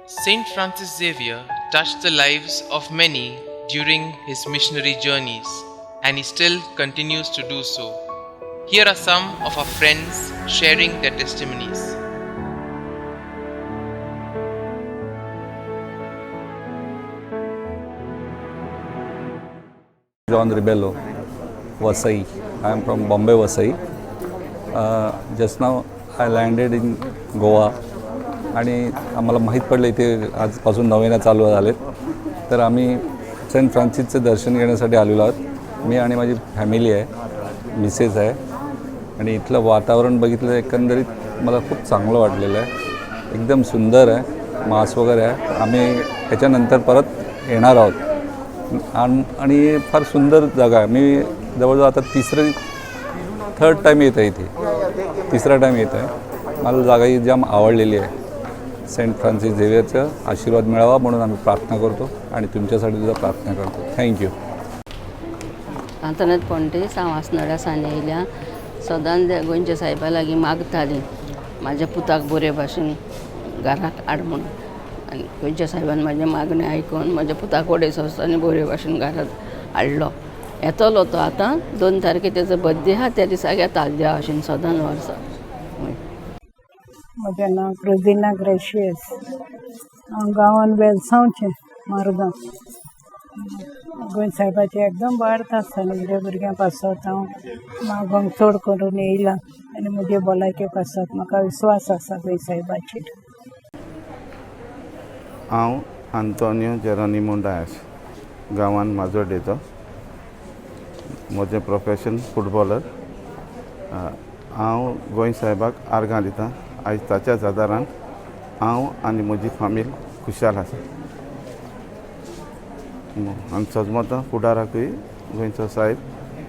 Saint Francis Xavier touched the lives of many during his missionary journeys, and he still continues to do so. Here are some of our friends sharing their testimonies. John Rebello, Vasai. I am from Bombay, Vasai. Just now I landed in Goa आणि आम्हाला माहीत पडलं इथे आजपासून नवेना चालू झालेत, तर आम्ही सेंट फ्रान्सिसचं दर्शन घेण्यासाठी आलेलो आहोत. मी आणि माझी फॅमिली आहे, मिसेस आहे. आणि इथलं वातावरण बघितलं, एकंदरीत मला खूप चांगलं वाटलेलं आहे. एकदम सुंदर आहे, मास वगैरे आहे. आम्ही ह्याच्यानंतर परत येणार आहोत आणि फार सुंदर जागा आहे. मी जवळजवळ आता तिसरी थर्ड टाईम येत आहे इथे, तिसरा टाईम येत आहे. मला जागा ही जाम आवडलेली आहे. सेंट फ्रान्सिस झेवियरचा आशीर्वाद मिळावा म्हणून आम्ही प्रार्थना करतो आणि तुमच्यासाठी सुद्धा प्रार्थना करतो. Thank you. आंतोनेत पोंटीस. हांव आसनोड्या सावन येयल्या. सदांच गोंयच्या सायबा लागीं मागतालीं, म्हाज्या पुताक बरे भाशेन घराक हाड म्हणून. आनी गोंयच्या सायबान म्हाजें मागणें आयकून म्हज्या पुताक अडेच वर्सांनी बरे भाशेन घरांत हाडलो. येतलो तो आतां, 2 तारखे तेजो बड्डे आहा, त्या दिसाक येता देवा भाशेन सदांच वर्सा. म्हजें नांव क्रुजिना ग्रेशियस. हांव गांवान वेलसांवचें, मारगांव. गोंय सायबाची एकदम वार्त आसा आनी म्हज्या भुरग्यां पासत हांव मागोंक चड करून येयलां आनी म्हजे भलायके पासत म्हाका विस्वास आसा गोंय सायबाचेर. हांव आंतोनियो जेरोनिमो डायस, गांवान माजोड्डेचो. म्हजें प्रोफेशन फुटबॉलर. हांव गोंय साहेबाक आर्गां दितां. आयज ताच्याच आदारान हांव आनी म्हजी फामील खुशाल आसा आनी सजमता फुडाराकूय गोंयचो साहेब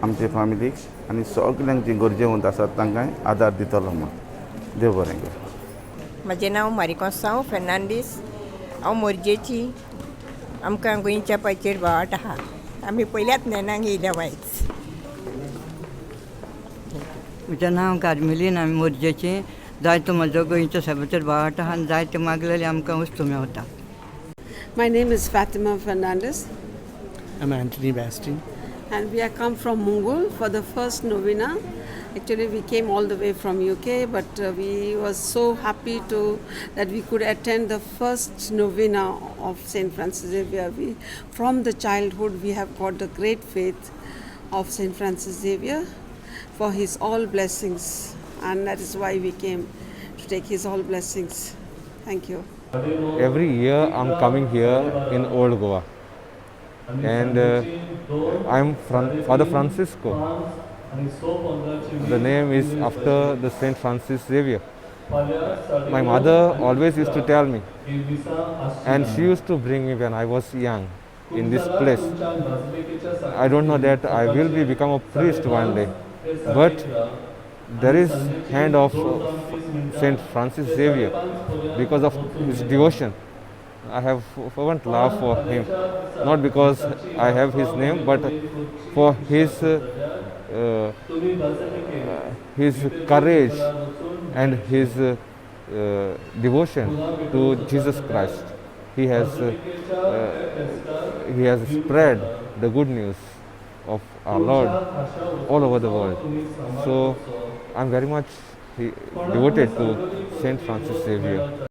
आमचे फामिलीक आनी सगल्यांक जी गरजेवंत आसात तांकांय आदार दितलो म्हूण. देव बरें करूं. म्हजें नांव मारिकोसांव फेर्नांडीस. हांव मोरजेची. आमकां गोंयच्या पायचेर भावाट आहा. आमी पयल्याच नेनांक येयल्या वायच. म्हजें नांव कार्मेलीन. आमी मोरजेची. जायतो म्हजो गोंयच्या सायबाचेर भावाट आहा आनी जायते मागलेले आमकां वस्तू मेवता. My name is Fatima Fernandez. I'm Anthony Basti. And we have come from Mungul for the first novena. Actually, we came all the way from UK, but we were so happy to that we could attend the first novena of Saint Francis Xavier. We, from the childhood, we have got the great faith of Saint Francis Xavier for his all blessings, and that is why we came to take his all blessings. Thank you. Every year I'm coming here in Old Goa, and I'm Father Francisco. The name is after the Saint Francis Xavier. My mother always used to tell me, and she used to bring me when I was young in this place. I don't know that I will be become a priest one day, but there is hand of Saint Francis Xavier because of his devotion. I have fervent love for him, not because I have his name, but for his courage and his devotion to Jesus Christ. He has spread the good news of our Lord all over the world. So I'm very much devoted to Saint Francis Xavier.